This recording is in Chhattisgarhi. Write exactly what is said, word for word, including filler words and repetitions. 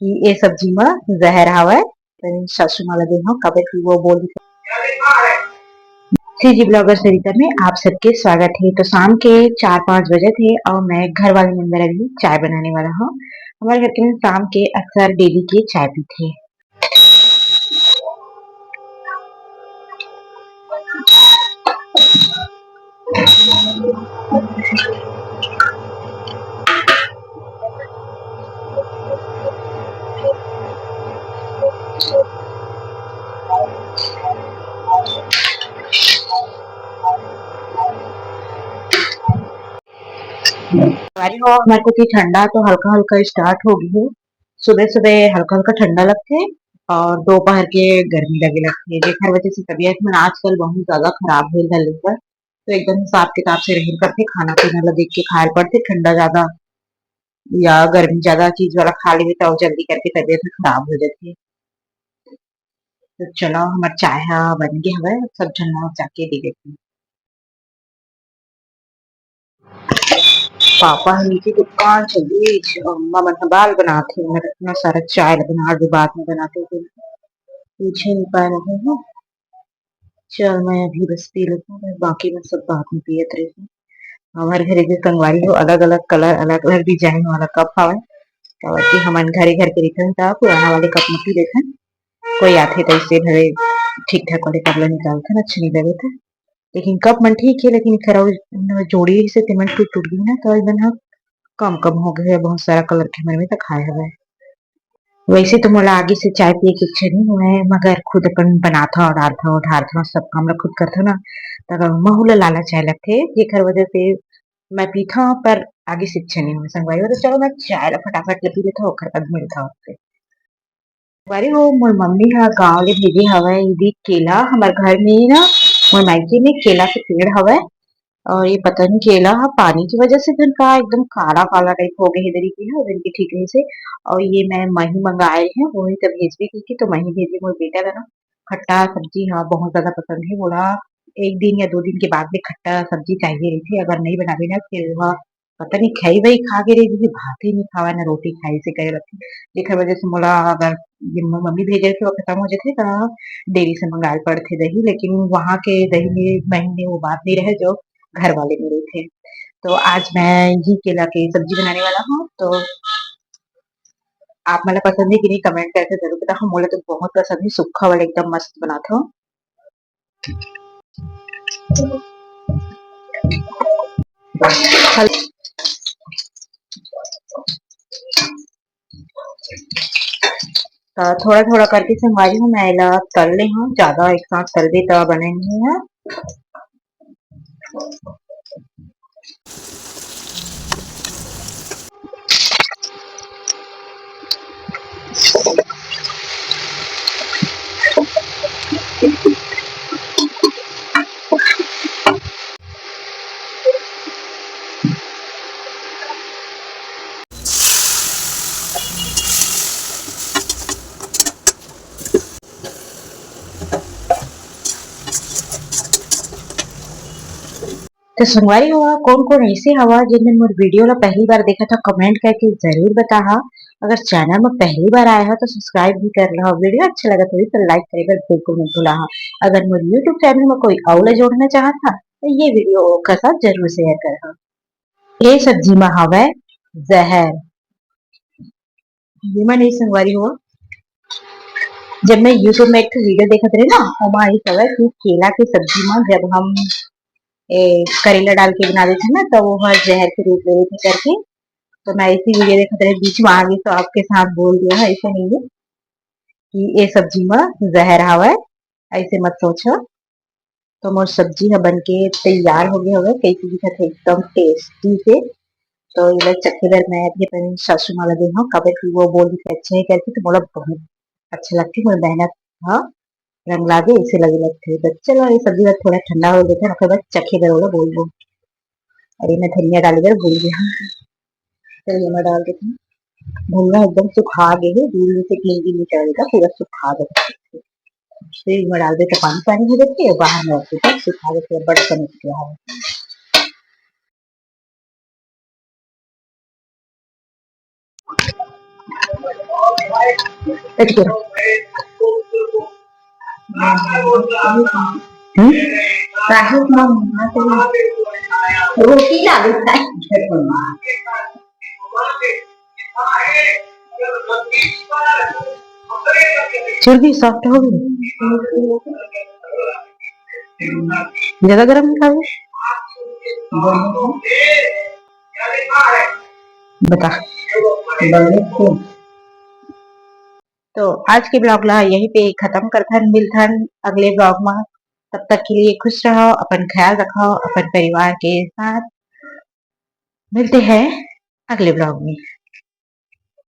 कि ए सब्जी म जहर हावय। त सासू मां ला देहूं, काबर कि वो बोल देथे। सीजी ब्लॉगर सरिता में आप सबके स्वागत है। तो शाम के चार पाँच बजे थे और मैं घर वाले मन बर अभी चाय बनाने वाला हूँ। हमारे घर के में शाम के अक्सर डेली के चाय पीथे। संगवारी हो, हमर कोती ठंडा तो हल्का-हल्का start हो गे हे। सुबह-सुबह हल्का-हल्का ठंडा लगथे और दोपहर के गर्मी लगे लगथे, जेकर वजह से तबीयत मन आजकल बहुत ज्यादा खराब होए ल धर ले हे। तो एकदम हिसाब-किताब से रहे ल पड़थे, खाना-पीना ला देख के खाए ल पड़थे। ठंडा ज्यादा या गर्मी ज्यादा चीज वाला खा लेबे, त अउ जल्दी करके तबीयत ह खराब हो जाथे। तो चलो, हमर चाय ह बन गे हवय, सब झन ला जाके दे देथन। पापा ह नीचे दुकान चल दिस, अम्मा मन ह दाल बनात हे, मैं इतना सारा चाय ल बना दे, बाद में बनाते हैं, पूछे नहीं पा रहे हैं। चल, मैं अभी बस पी लेती हूँ, बाकी मैं सब बाद में पियत रही हूँ। हमारे घर के संगवारी हो, अलग-अलग कलर, अलग-अलग डिजाइन वाला कप हवय, काबर कि हमन घरे घर के रहिथन, त पुराना वाले कप में पी लेथन। कोई आथे त इससे भले ठीक-ठाक वाले कप ला निकालथन, अच्छा नहीं लगे थे। लेकिन कप मन ठीक हे, लेकिन एकर अउ जोड़ी से तेमन टूट-टूट गे ना, त एमन ह कम-कम हो गे हे, बहुत सारा कलर के हमर में त खाए हवय। वैसे तो मोला आगे से चाय पिए के इच्छा नहीं हुए, मगर खुद अपन बनाथव, डालथव, ढारथव, सब काम ला खुद करथव ना, त महू ला लालच आए लगथे, जेकर वजह से मैं पीथव, पर आगे से इच्छा नहीं हुए संगवारी हो। तो चलो, मैं चाय ला फटाफट ले पी लेथव, ओकर बाद मिलथव आपसे। संगवारी हो, मोर मम्मी ह गांव ले भेजे हवय इदी केला। हमर घर में ना, मोर मायके में केला के पेड़ हवय, और ये पता नहीं केला ह पानी की वजह से धन का एकदम काला काला टाइप हो गए हे, दरी के ह, दिन के ठीक नहीं से। और ये मैं मही मंगाए हैं, वही तो भेजबे की, की तो मही भेजे मोर बेटा ला ना, खट्टा सब्जी ह बहुत ज्यादा पसंद है, बोला एक दिन या दो दिन के बाद में खट्टा सब्जी चाहिए रही थी, अगर नहीं बनाबे ना फिर वह पता नहीं खाई भाई खा के रही, भात ही नहीं खावा ना रोटी खाई से करे रखी, जेकर वजह से मोला अगर ये मम्मी भेजे के वो खत्म हो जाते तो डेयरी से मंगाए पड़थे दही, लेकिन वहाँ के दही में महीने वो बात नहीं रहे जो घर वाले में रहिथे। तो आज मैं ये केला के सब्जी बनाने वाला हूँ। तो आप मन ला पसंद है कि नहीं, कमेंट करके जरूर बताओ। मोला तो बहुत पसंद है, सूखा वाला एकदम मस्त बनाता हूँ। थोड़ा थोड़ा करके संगवारी हूँ मैं एला तल ले हूँ, ज्यादा एक साथ तलबे त बने नहीं है। तो संगवारी हो, कोन कोन ऐसे हवा जिन मन मोर वीडियो ला पहली बार देखा था, कमेंट करके जरूर बताहा। अगर चैनल में पहली बार आया हो तो सब्सक्राइब भी कर लो। वीडियो अच्छा लगा तो लाइक करे बर बिल्कुल मत भूला। अगर मोर यूट्यूब चैनल में कोई अउ ला जोड़ना चाहत हा तो ये वीडियो ओकर साथ जरूर शेयर कर। ये सब्जी में हवय जहर। जेमा नहीं संगवारी हो, जब मैं YouTube में एक ठो वीडियो देखत रहे ना, ओमा ये हवय कि केला के सब्जी में जब हम ए, करेला डाल के बना देथे ना, तो वो हर जहर के रूप ले लेथे करके। तो मैं ऐसी वीडियो देखत रहे, बीच में आ गई तो आपके साथ बोल दिया है, ऐसा नहीं है कि ये सब्जी में जहर हवय, ऐसे मत सोचो। तो मोर सब्जी ह बन के तैयार हो गया हवय, कैसे दिखत है एकदम टेस्टी से। तो ये चखे बर मैं अभी अपन सासू मां ला दे हूँ, काबर कि वो बोल दिखे अच्छा है करके, तो मोला बहुत अच्छा लगथे, मोर मेहनत ह रंग लागे, ऐसे लगे लगथे। तो चलो, ये सब्जी ला थोड़ा ठंडा हो देथे, ओकर बाद चखे बर ओला बोलबो। अरे, मैं धनिया डाले बर भूल गया। चलो, ये मैं डाल देती हूँ। धनिया एकदम सुखा गए है, दूर से तीन दिन नहीं चलेगा, पूरा सुखा देगा। फिर मैं डाल देता, पानी पानी हो जाती है, बाहर में रख देता हूँ, सुखा देते हैं, बड़ा कम किया है। बैठ के रहो। हम्म? काहे इतना मुंह से रोटी लागे है? फिर भी सॉफ्ट हो गई। ज्यादा गर्म नहीं खावे? बता। तो आज के ब्लॉग ला यहीं पे खत्म करथन, मिलथन अगले ब्लॉग में। तब तक के लिए खुश रहो, अपन ख्याल रखो, अपन परिवार के साथ मिलते हैं अगले ब्लॉग में।